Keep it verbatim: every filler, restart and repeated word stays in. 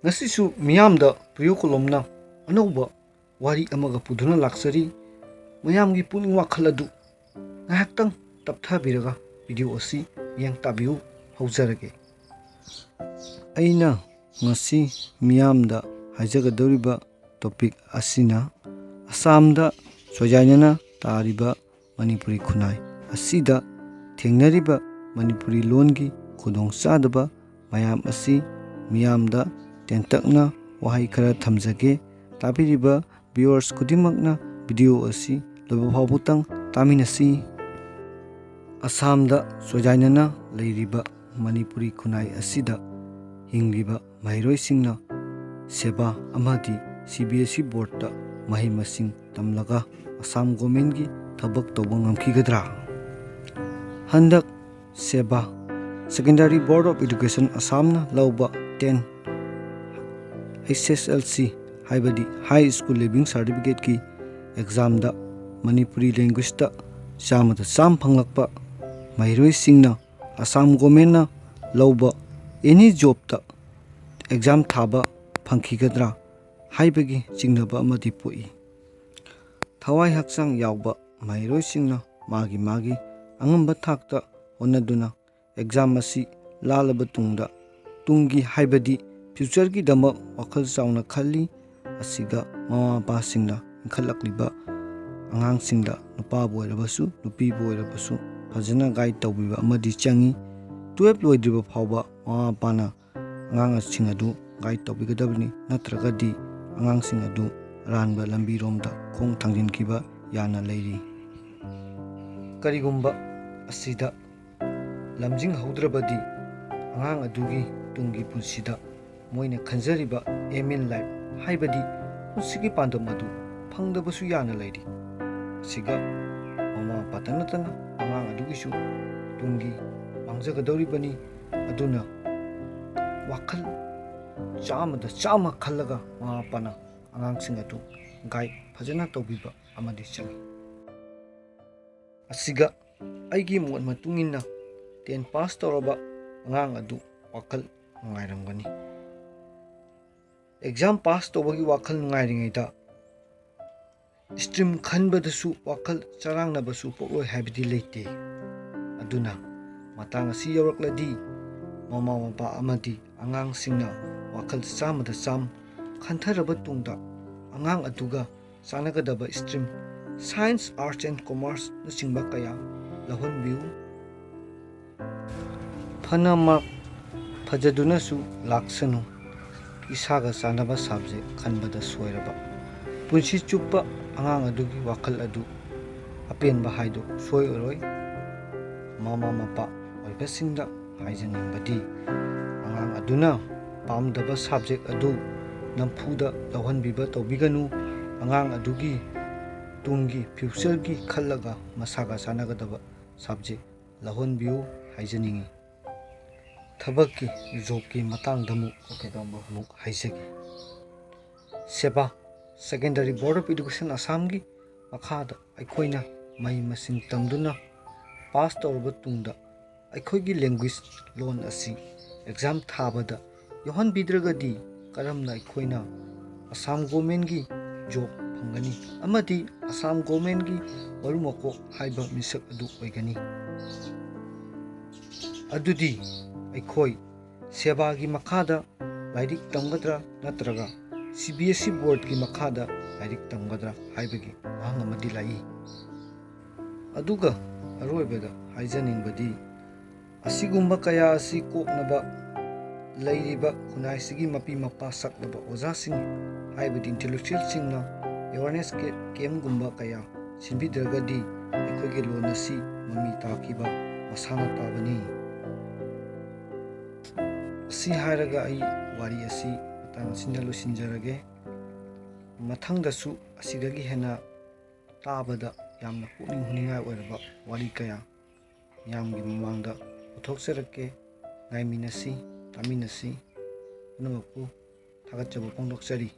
ꯉꯁꯤꯁꯨ ꯃꯤꯌꯥꯝꯗ ꯄ꯭ꯔꯤꯌꯣ ꯀꯣꯂꯣꯝꯅ ꯑꯅꯧꯕ ꯋꯥꯔꯤ ꯑꯃꯒ ꯄꯨꯗꯨꯅ ꯂꯥꯛꯆꯔꯤ꯫ ꯃꯌꯥꯝꯒꯤ ꯄꯨꯛꯅꯤꯡ ꯋꯥꯈꯜ ꯑꯗꯨ ꯉꯥꯏꯍꯥꯛꯇꯪ ꯇꯞꯊꯕꯤꯔꯒ ꯚꯤꯗꯤꯑꯣ ꯑꯁꯤ ꯌꯦꯡ ꯇꯥꯕꯤꯌꯨ꯫ ꯍꯧꯖꯔꯒꯦ꯫ ꯑꯩꯅ ꯉꯁꯤ ꯃꯤꯌꯥꯝꯗ ꯍꯥꯏꯖꯒꯗꯧꯔꯤꯕ ꯇꯣꯄꯤꯛ ꯑꯁꯤꯅ ꯑꯁꯥꯝꯗ ꯆꯣꯏꯖꯥꯏꯅꯅ ꯇꯥꯔꯤꯕ ꯃꯅꯤꯄꯨꯔꯤ ꯈꯨꯟꯅꯥꯏ ꯑꯁꯤꯗ ꯊꯦꯡꯅꯔꯤꯕ ꯃꯅꯤꯄꯨꯔꯤ ꯂꯣꯟꯒꯤ ꯈꯨꯗꯣꯡꯆꯥꯗꯕ ꯃꯌꯥꯝ ꯑꯁꯤ ꯃꯤꯌꯥꯝꯗ ꯇꯦꯟꯇꯛꯅ ꯋꯥꯍꯩ ꯈꯔ ꯊꯝꯖꯒꯦ꯫ ꯇꯥꯕꯤꯔꯤꯕ ꯚꯤꯌꯨꯋꯔꯁ ꯈꯨꯗꯤꯡꯃꯛꯅ ꯚꯤꯗꯤꯑꯣ ꯑꯁꯤ ꯂꯣꯏꯕ ꯐꯥꯎꯕꯇꯪ ꯇꯥꯃꯤꯟꯅꯁꯤ꯫ ꯑꯁꯥꯝꯗ ꯆꯣꯏꯖꯥꯏꯅꯅ ꯂꯩꯔꯤꯕ ꯃꯅꯤꯄꯨꯔꯤ ꯈꯨꯟꯅꯥꯏ ꯑꯁꯤꯗ ꯍꯤꯡꯂꯤꯕ ꯃꯍꯩꯔꯣꯏꯁꯤꯡꯅ ꯁꯦꯕꯥ ꯑꯃꯗꯤ ꯁꯤ ꯕꯤ ꯑꯦꯁ ꯏ ꯕꯣꯔꯗꯇ ꯃꯍꯩ ꯃꯁꯤꯡ ꯇꯝꯂꯒ ꯑꯁꯥꯝ ꯒꯣꯔꯃꯦꯟꯒꯤ ꯊꯕꯛ ꯇꯧꯕ ꯉꯝꯈꯤꯒꯗ꯭ꯔꯥ? ꯍꯟꯗꯛ ꯁꯦꯕꯥ, Secondary Board of Education ꯑꯁꯥꯝꯅ ꯂꯧꯕ ꯇꯦꯟ ꯑꯩꯆ ꯑꯦꯁ ꯑꯦꯜ ꯁꯤ, ꯍꯥꯏꯕꯗꯤ ꯍꯥꯏ ꯁ꯭ꯀꯨꯜ ꯂꯤꯚꯤꯡ ꯁꯥꯔꯇꯤꯐꯤꯀꯦꯠꯀꯤ ꯑꯦꯛꯖꯥꯝꯗ ꯃꯅꯤꯄꯨꯔꯤ ꯂꯦꯡꯒ꯭ꯋꯦꯖꯇ ꯆꯥꯝꯃꯗ ꯆꯥꯝꯃ ꯐꯪꯂꯛꯄ ꯃꯍꯩꯔꯣꯏꯁꯤꯡꯅ ꯑꯁꯥꯝ ꯒꯣꯔꯃꯦꯟꯅ ꯂꯧꯕ ꯑꯦꯅꯤ ꯖꯣꯕꯇ ꯑꯦꯛꯖꯥꯝ ꯊꯥꯕ ꯐꯪꯈꯤꯒꯗ꯭ꯔꯥ ꯍꯥꯏꯕꯒꯤ ꯆꯤꯡꯅꯕ ꯑꯃꯗꯤ ꯄꯣꯛꯏ꯫ ꯊꯋꯥꯏ ꯍꯛꯆꯥꯡ ꯌꯥꯎꯕ ꯃꯍꯩꯔꯣꯏꯁꯤꯡꯅ ꯃꯥꯒꯤ ꯃꯥꯒꯤ ꯑꯉꯝꯕ ꯊꯥꯛꯇ ꯍꯣꯠꯅꯗꯨꯅ ꯑꯦꯛꯖꯥꯝ ꯑꯁꯤ ꯂꯥꯜꯂꯕ ꯇꯨꯡꯗ, ꯇꯨꯡꯒꯤ ꯍꯥꯏꯕꯗꯤ ꯐ꯭ꯌꯨꯆꯔꯒꯤꯗꯃꯛ ꯋꯥꯈꯜ ꯆꯥꯎꯅ ꯈꯜꯂꯤ꯫ ꯑꯁꯤꯒ ꯃꯃꯥ ꯃꯄꯥꯁꯤꯡꯅ ꯏꯟꯈꯠꯂꯛꯂꯤꯕ ꯑꯉꯥꯡꯁꯤꯡꯗ, ꯅꯨꯄꯥꯕꯨ ꯑꯣꯏꯔꯕꯁꯨ ꯅꯨꯄꯤꯕꯨ ꯑꯣꯏꯔꯕꯁꯨ, ꯐꯖꯅ ꯒꯥꯏꯗ ꯇꯧꯕꯤꯕ ꯑꯃꯗꯤ ꯆꯪꯉꯤ꯫ ꯇꯨꯌꯦꯜꯞ ꯂꯣꯏꯗ꯭ꯔꯤꯕ ꯐꯥꯎꯕ ꯃꯃꯥ ꯃꯄꯥꯅ ꯑꯉꯥꯡꯁꯤꯡ ꯑꯗꯨ ꯒꯥꯏꯗ ꯇꯧꯕꯤꯒꯗꯕꯅꯤ, ꯅꯠꯇ꯭ꯔꯒꯗꯤ ꯑꯉꯥꯡꯁꯤꯡ ꯑꯗꯨ ꯑꯔꯥꯟꯕ ꯂꯝꯕꯤꯔꯣꯝꯗ ꯈꯣꯡ ꯊꯥꯡꯖꯤꯟꯈꯤꯕ ꯌꯥꯅ ꯂꯩꯔꯤ꯫ ꯀꯔꯤꯒꯨꯝꯕ ꯑꯁꯤꯗ ꯂꯝꯖꯤꯡꯍꯧꯗ꯭ꯔꯕꯗꯤ ꯑꯉꯥꯡ ꯑꯗꯨꯒꯤ ꯇꯨꯡꯒꯤ ꯄꯨꯟꯁꯤꯗ ꯃꯣꯏꯅ ꯈꯟꯖꯔꯤꯕ aim in life, ꯍꯥꯏꯕꯗꯤ ꯄꯨꯟꯁꯤꯒꯤ ꯄꯥꯟꯗꯝ ꯑꯗꯨ ꯐꯪꯗꯕꯁꯨ ꯌꯥꯅ ꯂꯩꯔꯤ꯫ ꯑꯁꯤꯒ ꯃꯃꯥ ꯃꯄꯥꯇ ꯅꯠꯇꯅ ꯑꯉꯥꯡ ꯑꯗꯨꯒꯤꯁꯨ ꯇꯨꯡꯒꯤ ꯃꯥꯡꯖꯒꯗꯧꯔꯤꯕꯅꯤ꯫ ꯑꯗꯨꯅ ꯋꯥꯈꯜ ꯆꯥꯝꯃꯗ ꯆꯥꯝꯃ ꯈꯜꯂꯒ ꯃꯃꯥ ꯃꯄꯥꯅ ꯑꯉꯥꯡꯁꯤꯡ ꯑꯗꯨ ꯒꯥꯏꯗ ꯐꯖꯅ ꯇꯧꯕꯤꯕ ꯑꯃꯗꯤ ꯆꯪꯏ꯫ ꯑꯁꯤꯒ ꯑꯩꯒꯤ ꯃꯣꯠ ꯃꯇꯨꯡ ꯏꯟꯅ ꯇꯦꯟ ꯄꯥꯁ ꯇꯧꯔꯕ ꯑꯉꯥꯡ ꯑꯗꯨ ꯋꯥꯈꯜ ꯅꯨꯡꯉꯥꯏꯔꯝꯒꯅꯤ꯫ ꯑꯦꯛꯖꯥꯝ ꯄꯥꯁ ꯇꯧꯕꯒꯤ ꯋꯥꯈꯜ ꯅꯨꯡꯉꯥꯏꯔꯤꯉꯩꯗ ꯁ꯭ꯇ꯭ꯔꯤꯝ ꯈꯟꯕꯗꯁꯨ ꯋꯥꯈꯜ ꯆꯔꯥꯡꯅꯕꯁꯨ ꯄꯣꯛꯂꯣꯏ ꯍꯥꯏꯕꯗꯤ ꯂꯩꯇꯦ꯫ ꯑꯗꯨꯅ ꯃꯇꯥꯡ ꯑꯁꯤ ꯌꯧꯔꯛꯂꯗꯤ ꯃꯃꯥ ꯃꯄꯥ ꯑꯃꯗꯤ ꯑꯉꯥꯡꯁꯤꯡꯅ ꯋꯥꯈꯜ ꯆꯥꯝꯃꯗ ꯆꯥꯝ ꯈꯟꯊꯔꯕ ꯇꯨꯡꯗ ꯑꯉꯥꯡ ꯑꯗꯨꯒ ꯆꯥꯟꯅꯒꯗꯕ ꯁ꯭ꯇ꯭ꯔꯤꯝ, ꯁꯥꯏꯟꯁ, ꯑꯥꯔꯠꯁ ꯑꯦꯟ ꯀꯣꯃꯔꯁꯅꯆꯤꯡꯕ ꯀꯌꯥ ꯂꯧꯍꯟꯕꯤꯌꯨ꯫ ꯐꯅ ꯃꯥꯔꯛ ꯐꯖꯗꯨꯅꯁꯨ ꯂꯥꯛꯁꯅꯨ, ꯏꯁꯥꯒ ꯆꯥꯟꯅꯕ ꯁꯕꯖꯦꯛ ꯈꯟꯕꯗ ꯁꯣꯏꯔꯕ ꯄꯨꯟꯁꯤ ꯆꯨꯞꯄ ꯑꯉꯥꯡ ꯑꯗꯨꯒꯤ ꯋꯥꯈꯜ ꯑꯗꯨ ꯑꯄꯦꯟꯕ ꯍꯥꯏꯗꯨ ꯁꯣꯏ ꯑꯣꯏꯔꯣꯏ꯫ ꯃꯃꯥ ꯃꯄꯥ ꯑꯣꯏꯕꯁꯤꯡꯗ ꯍꯥꯏꯖꯅꯤꯡꯕꯗꯤ, ꯑꯉꯥꯡ ꯑꯗꯨꯅ ꯄꯥꯝꯗꯕ ꯁꯕꯖꯦꯛ ꯑꯗꯨ ꯅꯝꯐꯨꯗ ꯂꯧꯍꯟꯕꯤꯕ ꯇꯧꯕꯤꯒꯅꯨ꯫ ꯑꯉꯥꯡ ꯑꯗꯨꯒꯤ ꯇꯨꯡꯒꯤ ꯐ꯭ꯌꯨꯆꯔꯒꯤ ꯈꯜꯂꯒ ꯃꯁꯥꯒ ꯆꯥꯟꯅꯒꯗꯕ ꯁꯕꯖꯦꯛ ꯂꯧꯍꯟꯕꯤꯌꯨ ꯍꯥꯏꯖꯅꯤꯡꯏ꯫ ꯊꯕꯛꯀꯤ, ꯖꯣꯕꯀꯤ ꯃꯇꯥꯡꯗ ꯑꯃꯨꯛ ꯀꯩꯗꯧꯕ ꯑꯃꯨꯛ ꯍꯥꯏꯖꯒꯦ꯫ ꯁꯦꯕꯥ, Secondary Board of Education ꯑꯁꯥꯝꯒꯤ ꯃꯈꯥꯗ ꯑꯩꯈꯣꯏꯅ ꯃꯍꯩ ꯃꯁꯤꯡ ꯇꯝꯗꯨꯅ ꯄꯥꯁ ꯇꯧꯔꯕ ꯇꯨꯡꯗ ꯑꯩꯈꯣꯏꯒꯤ ꯂꯦꯡꯒ꯭ꯋꯦꯖ, ꯂꯣꯟ ꯑꯁꯤ ꯑꯦꯛꯖꯥꯝ ꯊꯥꯕꯗ ꯌꯥꯎꯍꯟꯕꯤꯗ꯭ꯔꯒꯗꯤ ꯀꯔꯝꯅ ꯑꯩꯈꯣꯏꯅ ꯑꯁꯥꯝ ꯒꯣꯔꯃꯦꯟꯒꯤ ꯖꯣꯕ ꯐꯪꯒꯅꯤ ꯑꯃꯗꯤ ꯑꯁꯥꯝ ꯒꯣꯔꯃꯦꯟꯒꯤ ꯃꯔꯨ ꯃꯀꯣꯛ ꯍꯥꯏꯕ ꯃꯤꯁꯛ ꯑꯗꯨ ꯑꯣꯏꯒꯅꯤ? ꯑꯗꯨꯗꯤ ꯑꯩꯈꯣꯏ ꯁꯦꯕꯥꯒꯤ ꯃꯈꯥꯗ ꯂꯥꯏꯔꯤꯛ ꯇꯝꯒꯗ꯭ꯔꯥ ꯅꯠꯇ꯭ꯔꯒ ꯁꯤ ꯕꯤ ꯑꯦꯁ ꯏ ꯕꯣꯔꯗꯀꯤ ꯃꯈꯥꯗ ꯂꯥꯏꯔꯤꯛ ꯇꯝꯒꯗ꯭ꯔꯥ ꯍꯥꯏꯕꯒꯤ ꯋꯥꯍꯪ ꯑꯃꯗꯤ ꯂꯥꯛꯏ꯫ ꯑꯗꯨꯒ ꯑꯔꯣꯏꯕꯗ ꯍꯥꯏꯖꯅꯤꯡꯕꯗꯤ, ꯑꯁꯤꯒꯨꯝꯕ ꯀꯌꯥ ꯑꯁꯤ ꯀꯣꯛꯅꯕ ꯂꯩꯔꯤꯕ ꯈꯨꯟꯅꯥꯏꯁꯤꯒꯤ ꯃꯄꯤ ꯃꯄꯥ, ꯁꯛꯂꯕ ꯑꯣꯖꯥꯁꯤꯡ ꯍꯥꯏꯕꯗꯤ ꯏꯟꯇꯦꯂꯦꯛꯆꯨꯋꯦꯜꯁꯤꯡꯅ ꯑꯦꯋꯥꯔꯅꯦꯁ ꯀꯦ-, ꯀꯦꯝꯞꯒꯨꯝꯕ ꯀꯌꯥ ꯁꯤꯟꯕꯤꯗ꯭ꯔꯒꯗꯤ ꯑꯩꯈꯣꯏꯒꯤ ꯂꯣꯟ ꯑꯁꯤ ꯃꯃꯤ ꯇꯥꯈꯤꯕ ꯃꯁꯥꯅ ꯇꯥꯕꯅꯤ꯫ ꯑꯁꯤ ꯍꯥꯏꯔꯒ ꯑꯩ ꯋꯥꯔꯤ ꯑꯁꯤ ꯃꯇꯥꯡ ꯑꯁꯤꯗ ꯂꯣꯏꯁꯤꯟꯖꯔꯒꯦ꯫ ꯃꯊꯪꯗꯁꯨ ꯑꯁꯤꯗꯒꯤ ꯍꯦꯟꯅ ꯇꯥꯕꯗ ꯌꯥꯝꯅ ꯄꯨꯛꯅꯤꯡ ꯍꯨꯅꯤꯡꯉꯥꯏ ꯑꯣꯏꯔꯕ ꯋꯥꯔꯤ ꯀꯌꯥ ꯃꯤꯌꯥꯝꯒꯤ ꯃꯃꯥꯡꯗ ꯄꯨꯊꯣꯛꯆꯔꯛꯀꯦ꯫ ꯉꯥꯏꯃꯤꯟꯅꯁꯤ, ꯇꯥꯃꯤꯟꯅꯁꯤ꯫ ꯄꯨꯝꯅꯃꯛꯄꯨ ꯊꯥꯒꯠꯆꯕ ꯐꯣꯡꯗꯣꯛꯆꯔꯤ꯫